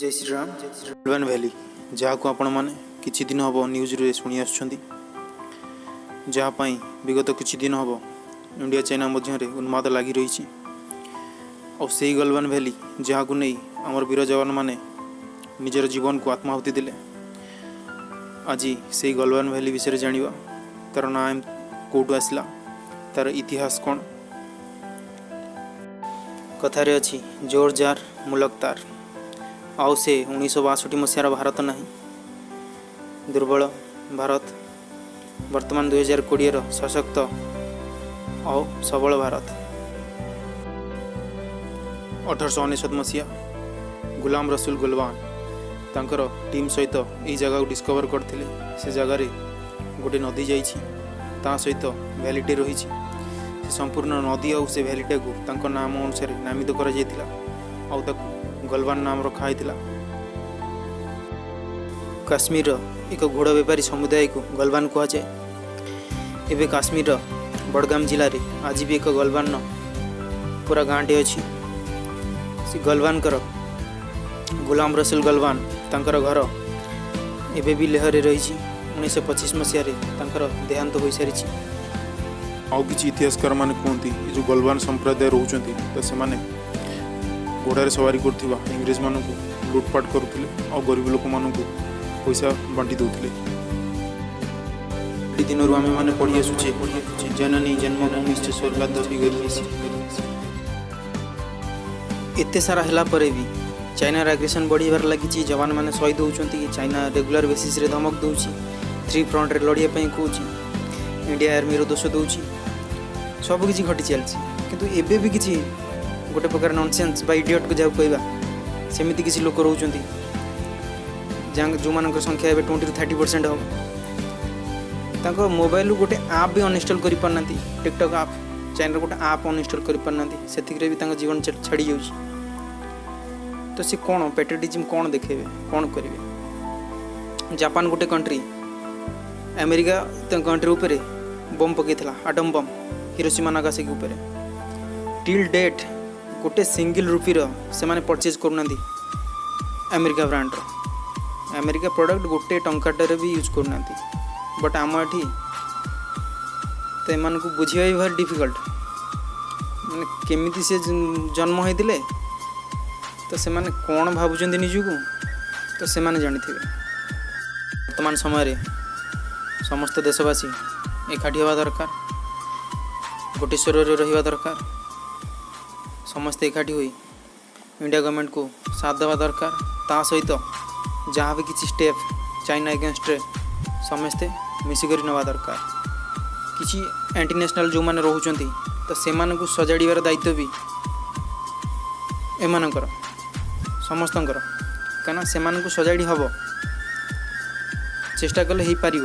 ଜୟ Shriram. Galwan valley, ଯାହାକୁ ଆପଣମାନେ କିଛି ଦିନ ହେବ ନ୍ୟୁଜ୍ରେ ଶୁଣି ଆସୁଛନ୍ତି, ଯାହା ପାଇଁ ବିଗତ କିଛି ଦିନ ହେବ ଇଣ୍ଡିଆ ଚାଇନା ମଧ୍ୟରେ ଉନ୍ମାଦ ଲାଗି ରହିଛି। ଆଉ ସେଇ ଗଲୱାନ ଭ୍ୟାଲି, ଯାହାକୁ ନେଇ ଆମର ବୀର ଯବାନମାନେ ନିଜର ଜୀବନକୁ ଆତ୍ମାହୁତି ଦେଲେ, ଆଜି ସେଇ ଗଲୱାନ ଭ୍ୟାଲି ବିଷୟରେ ଜାଣିବା। ତା'ର ନାଁ କେଉଁଠୁ ଆସିଲା, ତା'ର ଇତିହାସ କ'ଣ? କଥାରେ ଅଛି, ଜୋର ଯାର ମୁଲକ ତାର। ଆଉ ସେ 1962 ମସିହାର ଭାରତ ନାହିଁ, ଦୁର୍ବଳ ଭାରତ। ବର୍ତ୍ତମାନ 2020ର ସଶକ୍ତ ଆଉ ସବଳ ଭାରତ। 1899 ମସିହା, ଗୁଲାମ ରସୁଲ ଗୁଲବାନ ତାଙ୍କର ଟିମ୍ ସହିତ ଏହି ଜାଗାକୁ ଡିସ୍କଭର କରିଥିଲେ। ସେ ଜାଗାରେ ଗୋଟେ ନଦୀ ଯାଇଛି, ତା ସହିତ ଭ୍ୟାଲିଟେ ରହିଛି। ସେ ସମ୍ପୂର୍ଣ୍ଣ ନଦୀ ଆଉ ସେ ଭ୍ୟାଲିଟାକୁ ତାଙ୍କ ନାମ ଅନୁସାରେ ନାମିତ କରାଯାଇଥିଲା ଆଉ ତାକୁ ଗଲବାନ ନାମ ରଖା ହୋଇଥିଲା। କାଶ୍ମୀରର ଏକ ଘୋଡ଼ା ବେପାରୀ ସମୁଦାୟକୁ ଗଲବାନ କୁହାଯାଏ। ଏବେ କାଶ୍ମୀରର ବଡ଼ଗାମ ଜିଲ୍ଲାରେ ଆଜି ବି ଏକ ଗଲବାନର ପୁରା ଗାଁଟେ ଅଛି। ସେ ଗଲବାନଙ୍କର, ଗୁଲାମ ରସୁଲ ଗଲବାନ, ତାଙ୍କର ଘର ଏବେ ବି ଲେହରେ ରହିଛି। 1925 ମସିହାରେ ତାଙ୍କର ଦେହାନ୍ତ ହୋଇସାରିଛି। ଆଉ କିଛି ଇତିହାସକାରମାନେ କୁହନ୍ତି, ଏ ଯେଉଁ ଗଲବାନ ସମ୍ପ୍ରଦାୟ ରହୁଛନ୍ତି, ତ ସେମାନେ ଘୋଡ଼ାରେ ସବାରି କରୁଥିବା ଇଂରେଜମାନଙ୍କୁ ଲୁଟପାଟ କରୁଥିଲେ ଆଉ ଗରିବ ଲୋକମାନଙ୍କୁ ପଇସା ବାଣ୍ଟି ଦେଉଥିଲେ। ଦିନରୁ ଆମେମାନେ ପଢ଼ି ଆସୁଛେ, ଜନନୀ ଜନ୍ମଭୂମିଶ୍ଚ ସ୍ୱର୍ଗାଦପି ଗରୀୟସୀ। ଏତେ ସାରା ହେଲା ପରେ ବି ଚାଇନାର ଆଗ୍ରେସନ୍ ବଢ଼ିବାରେ ଲାଗିଛି। ଯବାନମାନେ ଶହୀଦ ହେଉଛନ୍ତି। ଚାଇନା ରେଗୁଲାର ବେସିସ୍ରେ ଧମକ ଦେଉଛି, ଥ୍ରୀ ଫ୍ରଣ୍ଟରେ ଲଢ଼ିବା ପାଇଁ କହୁଛି, ଇଣ୍ଡିଆ ଆର୍ମିର ଦୋଷ ଦେଉଛି। ସବୁକିଛି ଘଟି ଚାଲିଛି, କିନ୍ତୁ ଏବେ ବି କିଛି ଗୋଟେ ପ୍ରକାର ନନସେନ୍ସ ବା ଇଡ଼ିଅଟ୍କୁ ଯାହାକୁ କହିବା, ସେମିତି କିଛି ଲୋକ ରହୁଛନ୍ତି, ଯାହା ଯେଉଁମାନଙ୍କର ସଂଖ୍ୟା ଏବେ 20ରୁ 30% ହେବ। ତାଙ୍କ ମୋବାଇଲରୁ ଗୋଟେ ଆପ୍ ବି ଅନଇନଷ୍ଟଲ୍ କରିପାରୁନାହାନ୍ତି। ଟିକଟକ୍ ଆପ୍, ଚାଇନାର ଗୋଟେ ଆପ୍ ଅନଇନଷ୍ଟଲ୍ କରିପାରୁନାହାନ୍ତି, ସେତିକିରେ ବି ତାଙ୍କ ଜୀବନ ଛାଡ଼ି ଯାଉଛି। ତ ସେ କ'ଣ ପେଟ୍ରିଟିଜିମ୍ କ'ଣ ଦେଖେଇବେ, କ'ଣ କରିବେ? ଜାପାନ ଗୋଟେ କଣ୍ଟ୍ରି, ଆମେରିକା ତାଙ୍କ କଣ୍ଟ୍ରି ଉପରେ ବମ୍ ପକାଇଥିଲା, ଆଟମ୍ ବମ୍ ହିରୋସୀମା ନାଗାସାକି ଉପରେ। ଟିଲ୍ ଡେଟ୍ ଗୋଟେ ସିଙ୍ଗିଲ୍ ରୁପିର ସେମାନେ ପରଚେଜ୍ କରୁନାହାନ୍ତି ଆମେରିକା ବ୍ରାଣ୍ଡର। ଆମେରିକା ପ୍ରଡ଼କ୍ଟ ଗୋଟେ ଟଙ୍କାଟାରେ ବି ୟୁଜ୍ କରୁନାହାନ୍ତି। ବଟ୍ ଆମ ଏଠି ତ ଏମାନଙ୍କୁ ବୁଝିବା ବି ଭାରି ଡିଫିକଲ୍ଟ। ମାନେ କେମିତି ସେ ଜନ୍ମ ହେଇଥିଲେ, ତ ସେମାନେ କ'ଣ ଭାବୁଛନ୍ତି ନିଜକୁ, ତ ସେମାନେ ଜାଣିଥିବେ। ବର୍ତ୍ତମାନ ସମୟରେ ସମସ୍ତ ଦେଶବାସୀ ଏକାଠି ହେବା ଦରକାର, ଗୋଟେ ସ୍ୱରରେ ରହିବା ଦରକାର। ସମସ୍ତେ ଏକାଠି ହୋଇ ଇଣ୍ଡିଆ ଗଭର୍ଣ୍ଣମେଣ୍ଟକୁ ସାଥ ଦେବା ଦରକାର। ତା ସହିତ ଯାହା ବି କିଛି ଷ୍ଟେପ୍ ଚାଇନା ଏଗେନଷ୍ଟରେ ସମସ୍ତେ ମିଶିକରି ନେବା ଦରକାର। କିଛି ଆଣ୍ଟି ନ୍ୟାସନାଲ୍ ଯେଉଁମାନେ ରହୁଛନ୍ତି, ତ ସେମାନଙ୍କୁ ସଜାଡ଼ିବାର ଦାୟିତ୍ୱ ବି ଏମାନଙ୍କର ସମସ୍ତଙ୍କର, କାହିଁକିନା ସେମାନଙ୍କୁ ସଜାଡ଼ି ହେବ, ଚେଷ୍ଟା କଲେ ହେଇପାରିବ।